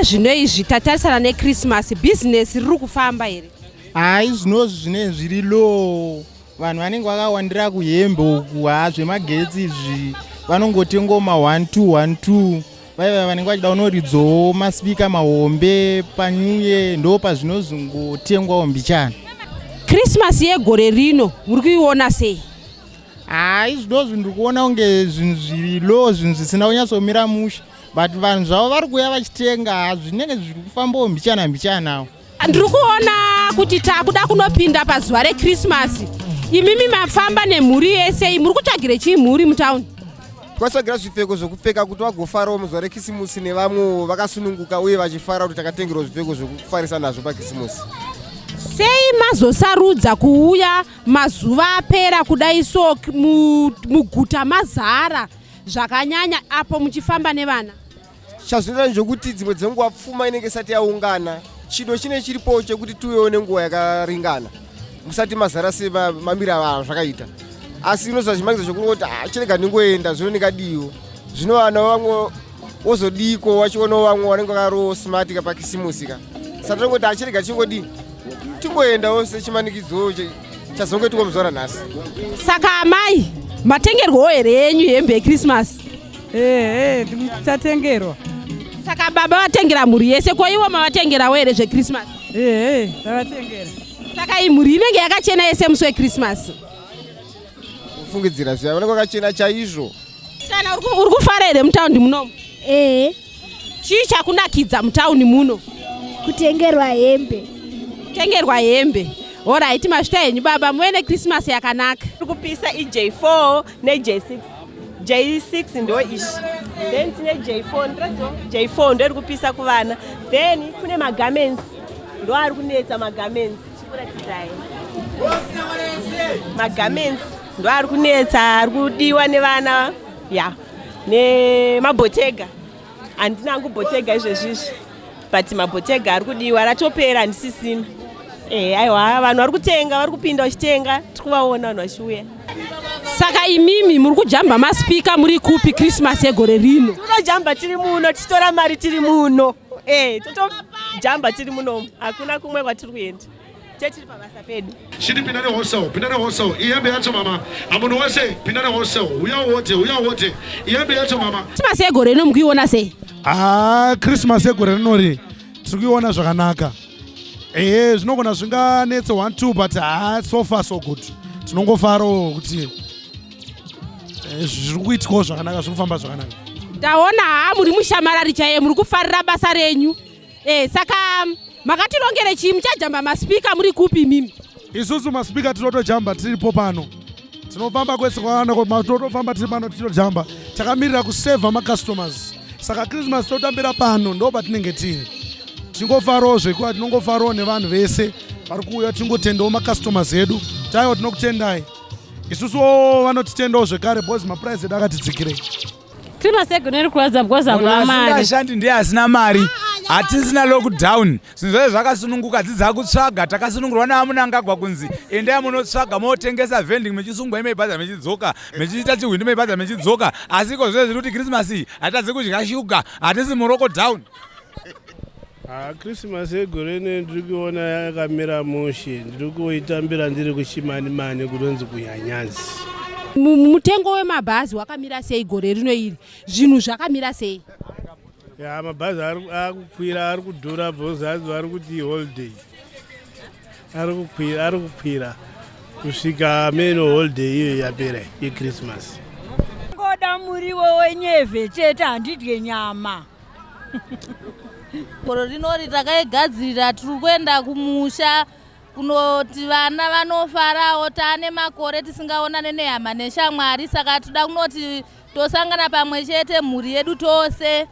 Iye zvino izvi tatarisana neChristmas, bhizinesi riri kufamba here? Hai, zvinozvi zvinenge zviri low. Vanhu vanenge vakawandira kuhembe uku. Ha, zvemagetsi izvi vanongotengawo ma1 2 1 2. Vaiva vanenge vachida kunoridzawo masipika mahombe panyuye, ndo pazvinozongotengwawo mbichana. Christmas yegore rino muri kuiona sei? Hai, zvinozvi ndiri kuona kunge zvinhu zviri low, zvinhu zvisina kunyatsomira mushe, but vanhu zvavo vari kuuya vachitenga. Zvinenge zviri kufambawo mbichana mbichanawo. Ndiri kuona kuti takuda kunopinda pazuva reChristmas. Imimi mafamba nemhuri yese, muri kutsvagire chii mhuri mutauni? Twatsvagira zvipfeko zvokupfeka kuti vagofarawo muzuva rekisimusi nevamwewo vakasununguka uye vachifara kuti takatengerwa zvipfeko zvokufarisa nazvo pakisimusi. Sei mazosarudza kuuya mazuva apera kudai so, muguta mazara zvakanyanya, apo muchifamba nevana? Chazvinoita ndezvekuti dzimwe dzenguva pfuma inenge isati yaungana. Chido chine chiripowo chekuti tiuyewo nenguva yakaringana musati mazara semamiro ava zvakaita, asi unoziva chimakidzo chekungoti, "Ah, chirega ndingoenda zvino ndingadiwo." Zvino vana vamwe wozodiko wachionawo vamwe vanenge vakarowo smart ka pakisimusi ka, saka tongoti achirega chingodii, tingoendawo sechimanikidzo chazongoitwa muzuva ranhasi. Saka amai, matengerwawo here yenyu hembe yeChristmas? Ehe, tatengerwa. Saka baba vatengera mhuri yese, ko ivo mavatengerawo here zveChristmas? Ehe, tavatengera. Saka iyi mhuri inenge yakachena yese musi weChristmas? Kufungidzira zviya, vanenge vakachena chaizvo. Kana uri kufara here mutaundi munomu? Ehe. Chii chakunakidza mutauni muno? Kutengerwa hembe. Kutengerwa hembe. Alright, mazvita henyu baba, muve neChristmas yakanaka. Tiri kupisa iJ4 neJ6. J6 ndo ishi, then tine J4 ndiradzo. J4 ndo iri kupisa kuvana. Then kune magarments, ndo ari kunetsa magarments. Chikuratidzai magarments, ndo ari kunetsa, ari kudiwa nevana ya nemabhotega. Handina hangu bhotega izvezvizvi, but mabhotega ari kudiwa, ratopera, handisisina. Aiwa, vanhu vari kutenga, vari kupinda vachitenga, tiri kuvaona vanhu vachiuya. Saka imimi muri kujamba masipika muri kupi Christmas yegore rino? Tinojamba tiri muno, tichitora mari tiri muno. Totojamba tiri munomu, hakuna kumwe kwatiri kuenda, tetiri pabasa pedu. Chiti pinda newholesale, pinda newholesale. Ihembe yacho mama, amunhu wese pinda newholesale. Uya wote, uya wote, ihembe yacho mama. Christmas yegore rino mukuiona sei? Ah, Christmas yegore rinori tiri kuiona zvakanaka. Ehe, zvinogona zvinganetse 1 2, but ha, so far so good. Tinongofarawo kuti zviri kuitikawo zvakanaka, zviri kufamba zvakanaka. Ndaona ha, muri mushamarari chaiye, muri kufarira basa renyu. Saka makatirongere chii? Muchajamba masipika muri kupi imimi? Isusu masipika tinotojamba tiripo pano. Tinofamba kwese kwaana, totofamba tiri pano tichitojamba, takamirira kusevha macustomers. Saka Christmas totambira pano, ndo patinenge tiri. Tingofarawo zvekuva tinongofarawo nevanhu vese vari kuuya. Tingotendawo macustomers edu, taiwa tinokutendai. Isusuwo vanotitendawo zvekare because maprice edu akatidzikirei. Christmas yegore iri kurwadza because Munhu hakuna mari. Asingashandi ndiye asina mari. Hatisina lockdown, zvinhu zvose zvakasununguka. Dzidza kutsvaga. Takasunungurwa naMnangagwa kunzi endai munotsvaga, motengesa vending, mechisungwa, imeibhadha, mechidzoka, mechiita chihwindi, meibhadha, mechidzoka. Asi iko zvose zviri kuti Christmas iyi hatitadzi kudya shuga, hatisi mulockdown. Ha, Christmas yegore ino ndiri kuiona yakamira mushe. Ndiri kuitambira ndiri kuChimanimani, kunonzi kuNyanyanzi. Mutengo wemabhazi wakamira sei gore rino iri? Zvinhu zvakamira sei? Ya, mabhazi akukwira, ari kudhura because hanzi vari kuti holiday. Ari kukwira, ari kukwira kusvika meno holiday iyo yapera yeChristmas. Ngoda muriwo wenyevhe chete, handidye nyama. Gore rinori takaigadzirira, tiri kuenda kumusha kunoti vana vanofarawo. Taane makore tisingaonane nehama neshamwari, saka toda kunoti tosangana pamwe chete mhuri yedu tose.